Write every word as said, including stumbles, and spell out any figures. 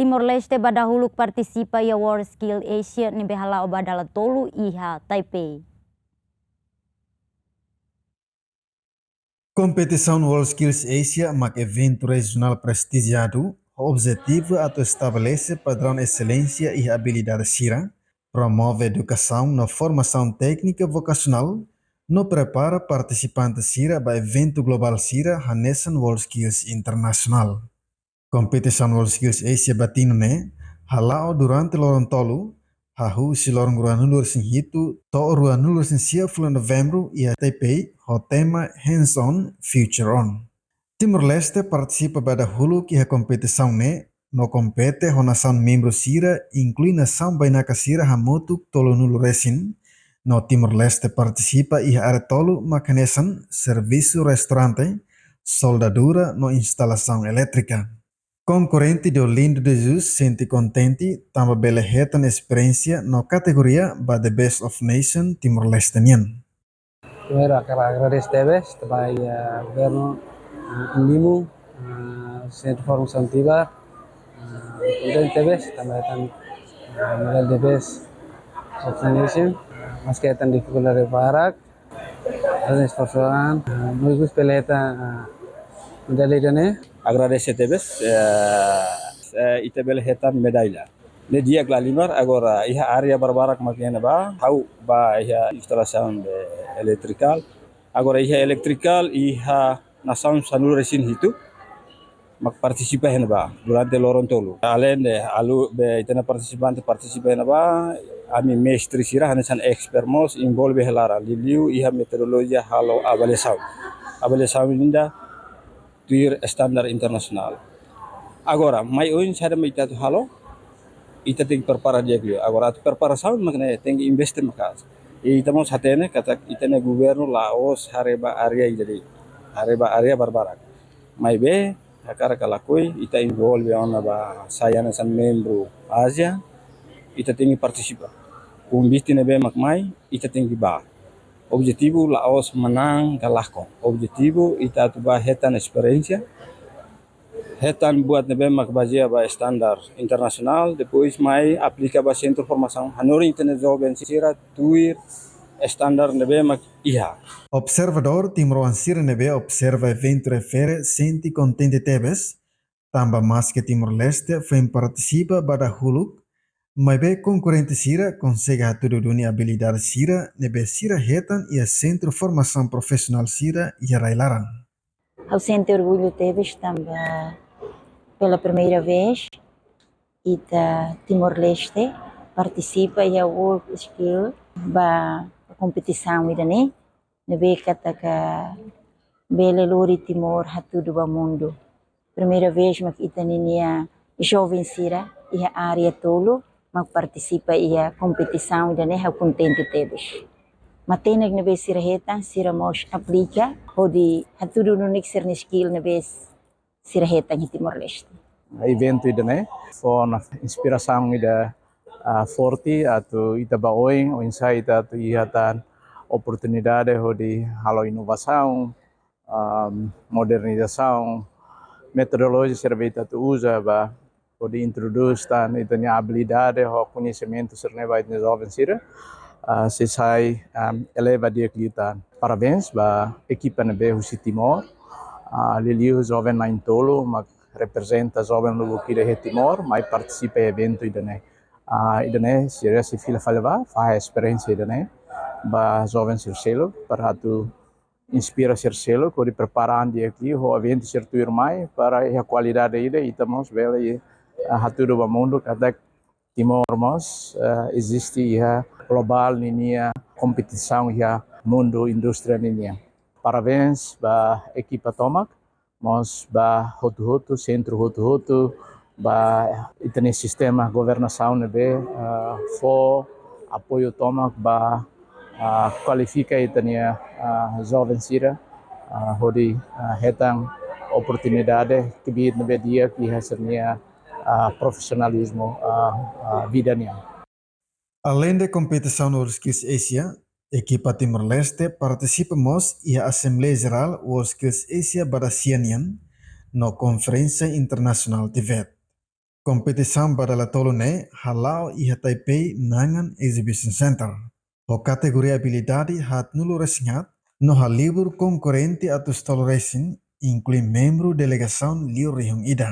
Timor-Leste ba dahuluk partisipa iha WorldSkills Asia ne'ebé hala'o ba dala tolu iha Taipei. Kompetisaun WorldSkills Asia mak eventu rejionál prestijiadu, ho objetivu atu estabelese padraun exelénsia iha abilidade sira, promove edukasaun no formasaun téknika vokasionál, no prepara partisipante sira ba eventu globál sira hanesan WorldSkills Internasionál. Kompetisaun WorldSkills Asia ba tinan ne'e hala'o durante loron tolu, hahú husi loron ruanulu-resin-hitu to'o ruanulu-resin-sia fulan Novembru iha Taipei, ho tema Hands On, Future On. Timor-Leste partisipa ba dahuluk iha kompetisaun ne'e, no kompete ho nasaun membru sira, inklui nasaun bainaka sira hamutuk tolunulu-resin, no Timor-Leste partisipa iha área tolu mak hanesan servisu restaurante, soldadura no instalasaun elétrika. Konkorrente Deolindo de Jesus sente kontente tanba bele hetan esperiénsia no kategoria ba The Best of Nation Timor-Leste nian. Primeiru, hakarak agradese tebes ba, eh, governu, eh, Inlimu, eh, Sentru Formasaun Tibar, eh, kontente tebes tanba hetan, eh, medalla The Best of Nation, eh, maski hetan difikuldade barak, hetan esforsu an, eh, no ikus bele hetan, eh, medalla ida-ne'e. Agradese tebes, eh, eh, ita bele hetan medalla. Ne'e di'ak lahalimar, agora iha área barbarak mak iha ne'ebá, ha'u ba iha instalasaun de elétrikál. Agora iha elétrikál, iha nasaun sanulu-resin-hitu mak partisipa iha ne'ebá durante loron tolu. Alende, alende ita-nia partisipante partisipa iha ne'ebá, ami mestre sira hanesan expert mós envolve hela laran, liuliu iha metodolojia halo avaliasaun. Avaliasaun ida tuir standar internasionál. Agora, mai oin saida mak ita atu halo, ita tenke prepara di'ak liu. Agora, atu preparasaun mak ne'e tenke investe maka'as. I ita mós hatene katak ita-nia governu la'ós haree ba área ida de'it, haree ba área barbarak. Maibé, hakarak ka lakohi, ita envolve ona ba sai hanesan membru ASEAN, ita tenke partisipa. Konvite ne'ebé mak mai, ita tenke bá. Objetivu la'ós manán ka lakon. Objetivu ita atu bá hetan esperiénsia, hetan buat ne'ebé mak bazeia ba standar internasionál, depois mai aplika ba sentru formasaun, hanorin ita-nia joven sira tuir standar ne'ebé mak iha. Observadór timoroan sira ne'ebé observa eventu refere sente kontente tebes, tanba maski Timor-Leste foin partisipa ba dahuluk, maibé konkorrente sira konsege hatudu duni abilidade sira ne'ebé sira hetan iha sentru formasaun profisionál sira iha rai-laran. Ha'u sente orgullu tebes tanba pela primeira vez ita Timor-Leste partisipa iha WorldSkills ba kompetisaun ida-ne'e, ne'ebé katak bele lori Timor hatudu ba mundu. Primeira vez mak ita-nia joven sira iha área tolu mak partisipa iha kompetisaun ida-ne'e, ha'u kontente tebes. Matenek ne'ebé sira hetan, sira mós aplika hodi hatudu nune'e sira-nia skill ne'ebé sira hetan iha Timor-Leste. Eventu ida-ne'e fó ona inspirasaun ida, ah, forte atu ita ba oin, oinsá ita atu iha tan oportunidade hodi halo inovasaun, ah, modernizasaun, metodolojia sira ne'ebé ita atu uza ba hodi introdús tan ita-nia abilidade ho koñesimentu sira-ne'e ba ita-nia joven sira, ah, sei sai, ah, eleva di'ak liután. Parabéns ba ekipa ne'ebé husi Timor, ah, liuliu joven na'in-tolu mak reprezenta joven lubuk ida iha Timor, mai partisipa eventu ida-ne'e. Ah, ida-ne'e sira sei fila fali ba fahe esperiénsia ida-ne'e ba joven sira seluk, para atu inspira sira seluk hodi prepara an di'ak liu ho eventu sira tuirmai, para iha kualidade ida ita mós bele, eh, hatudu ba mundu katak Timor mós, eh, eziste iha globál ninia kompetisaun iha mundu indústria ninian. Parabéns ba ekipa tomak, mós ba hotu-hotu, sentru hotu-hotu, ba ita-nia sistema governasaun ne'ebé, ah, fó apoiu tomak ba, ah, kualifika ita-nia, ah, joven sira, ah, hodi, ah, hetan oportunidade kbiit ne'ebé di'ak iha sira-nia, ah, profisionalizmu, ah, ah, vida nian. Alende kompetisaun WorldSkills Asia, ekipa Timor-Leste partisipa mós iha Asembleia Jerál WorldSkills Asia ba da sia nian, no Konferénsia Internasionál TVET. Kompetisaun ba dala tolu ne'e hala'o iha Taipei Nangan Exhibition Center, ho kategoria abilidade haat nulu resin haat, no halibur konkorrente atus tolu resin, inklui membru delegasaun liu rihun ida.